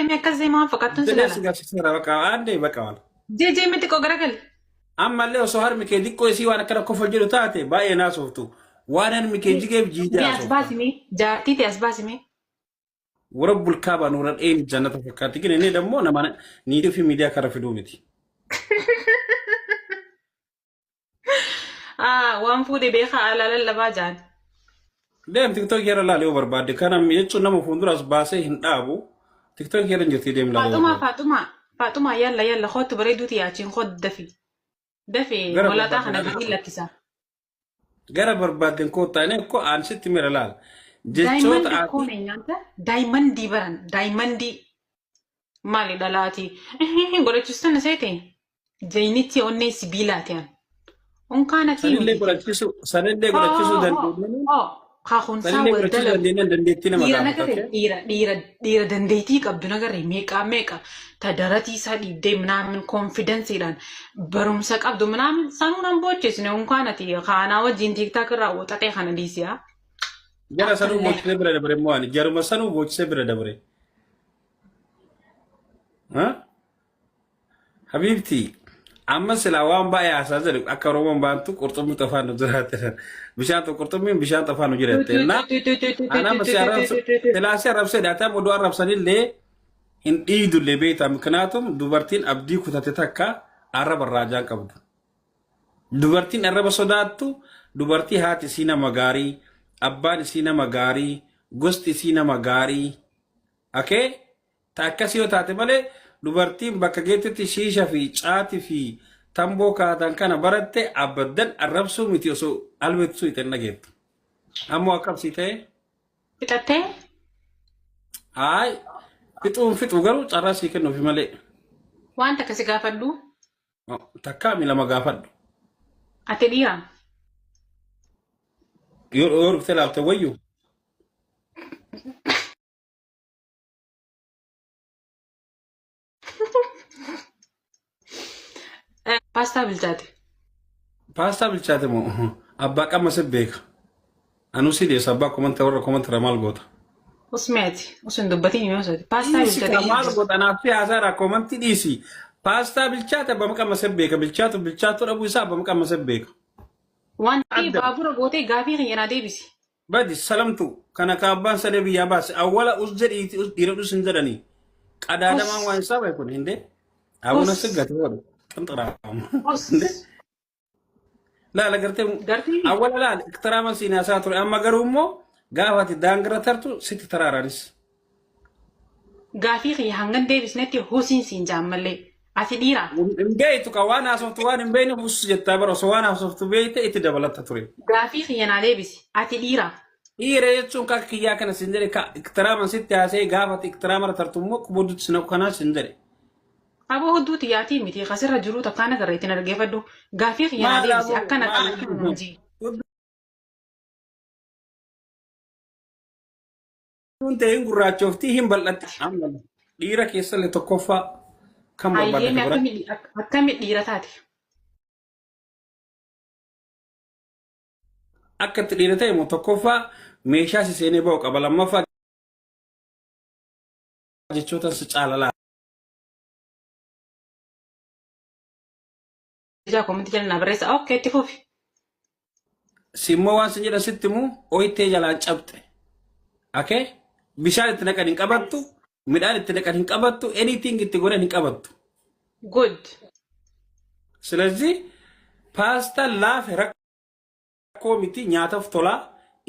Mee akkas deemaa fakkaattuun si Jedhee laala. si garsiiseera bakka aandee bakka waan. Jee mee xiqqoo garagali. Ammallee osoo harmi kee xiqqoo isii waan akkana kofal jedhu taate baay'ee naasoftu. Waan harmi kee jigeef jiidee Mee as haasofta. baasi mee jaartii ta'e as baasi mee. Warabbul kaabaa nuura dheen jannata fakkaatti. Gin inni dammoo nama niitii fi miidiyaa karra fiduu miti. Ah, waan fuudhe beekaa alaa lallabaa jaan. Deem tiktok irra laali yoo barbaadde. Kana jechuun nama fuulduras baasee hin dhaabu. Tiktok irra hin jirti deem laali yoo Faaxumaa barbaadde. Faaxumaa Faaxumaa yalla yalla kootu bareeduuti yaachiin kootu dafi. Dafi Gara molaaxaa kana barbaadde gadi lakkisa. Gara barbaadden koottaa inni akkoo aan sitti mira laal. Jechoota Daayimandii ati koo ne nyaata. Daayimandii baran daayimandii maali dhalaati. Godhachiistuun na seete. Jaynitti onnee sibiilaati an. Unkaan atii sanillee miti. godhachiisuu sanillee Hoo godhachiisuu hoo dandeenyaan hoo kakunsaa sanillee wal godhachiisuu dalagu. dandeenyaan dandeettii nama Dhiira gaafata. nagarre Okay? dhiira dhiira dhiira dandeettii qabdu nagarre meeqaa meeqa ta daratii isaa dhiibdee minaamin konfidensiidhaan barumsa qabdu minaamin sanuu nan boochisne unkaan ati kaanaa wajjin tiiktaak irraa waxaxee kana dhiisiyaa. Jara sanuu Akkallee. boochisee bira dabre immoo ani jaruma sanuu boochisee bira dabre. Ha? Habiibti amma silaa waan baay'ee haasaa jedhu akka Oromoon baantu qurxummii xofaan nu jiraate bishaan qurxummiin bishaan xofaan nu jiraate na anama si arrabsu silaa si arrabsee daataa oduu arrabsanillee hin dhiidullee beektaa miknaatum dubartiin abdii kutate takka arraba raajaan qabdu. Dubartiin arraba sodaattu dubartii haati isii nama gaarii abbaan isii nama gaarii gosti isii nama gaarii akee Ta akkasii yoo taate malee dubartiin bakka geettetti shiisha fi caati fi tamboo kaatan kana baratte abaddan arrabsuu miti osoo albeettu itti hin dhageettu. Ammoo akkam sii ta'e? Fixattee? Haay fixuun fixu garuu carraa sii kennuufi malee. Waan takka si gaafadhu. Takkaa mi lama gaafadhu. Ati dhiira? Yoo yoo dhuftee laalte wayyu. Paastaa bilchaate. Paastaa bilchaate moo abbaa qamma si beeka. Anuu si dhiyeessa abbaa komanta warra komanta maal goota. Usmeeti. Usun dubbatiin yoo sooti. Paastaa Dhiisi bilchaate. ka maal goota anaaf si haasaa irraa komanti dhiisi. Paastaa bilchaate abbaa qamma si beeka bilchaatu bilchaatu dhabuu isaa abbaa qamma si beeka. Wanti Adda. baabura gootee gaafii kiyya naa deebisi. Badi salamtu kana ka abbaan sadee biyyaa baase awwala us jedhiiti us dhiira dhus hin jedhanii qadaadamaan waan isaa bahe kun hindee abuna Us. siggate godhu qinxiraama Us. hindee laala gartee Gartee awwala laala iqtiraaman siin haasaa ture amma garuu immoo gaafa ati daangira tartu sitti taraaranis Gaafii kiyya hangan deebisnetti husiin siin jaan mallee. Ati dhiira. Hin beektu ka waan haasoftu waan hin beekne hus jettaa bara osoo waan haasoftu beekte itti dabalatta ture. Gaafii kiyya naa deebisi. Ati dhiira. Dhiira jechuun ka akka kiyyaa kana sin jedhe ka iqtiraaman sitti haasa'ee gaafa ati iqtiraamara tartu immoo quba si naqu kanaa sin jedhe. Aboo hudduu tiyyaatii miti kasirra jiruu takkaan agarra ittiin argeeffadhu. Gaafii kiyya naa Maal deebisi. aboo Akkana maal akkana akkana naan jii. Hudduun ta'e hin gurraachoftii hin bal'atti. Amma dhiira keessallee tokkoffaa kan barbaadde Hayyeemi bira. akkami dhiira taate? Akka itti dhiira ta'e immoo tokkoffaa meeshaa si seenee ba'u qaba lammaffaa jechoota si caalalaa. Ijaa koomenti jala naa barreessa. Okay, itti fufi. Simmoo waan sin jedhan sitti himu ooyitee jalaan cabxe. Okay? Bishaan itti naqan hin qabattu, midhaan itti naqan hin qabattu, anything itti godhan hin qabattu. Good. ስለዚህ paastaan laafe rakkoo miti nyaataaf tolaa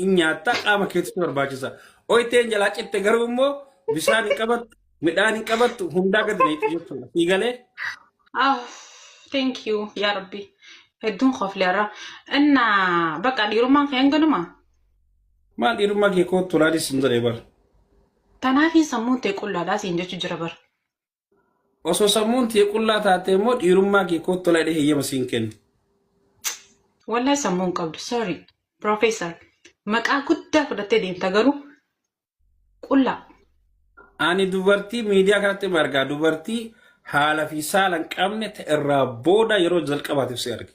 in nyaattaa qaama keetti barbaachisa. Ooyiteen jalaa citte garuu immoo bishaan hin qabattu, midhaan hin qabattu, hundaa gadi naqxi jechuudha. Siigalee Ah, thank you yaa Rabbi. Hedduun kofleerra. Inna bakka dhiirummaan kee hanganuma. Maal dhiirummaa kee kootu laalis hin jedhee bara. Tanaafiin sammuun tee qullaadhaa siin jechuu jira bara. Osoo sammuun tee qullaa taatee immoo dhiirummaa kee kootu laa jedhee heeyyama siin kennu. Wallahi sammuu hin qabdu. Sorry. Professor. Maqaa guddaa fudhattee deemta garuu qullaa. Ani dubartii miidiyaa kanatti hin argaa dubartii haala fi saala hin qabne ta irraa booda yeroo jalqabaatiif si arge.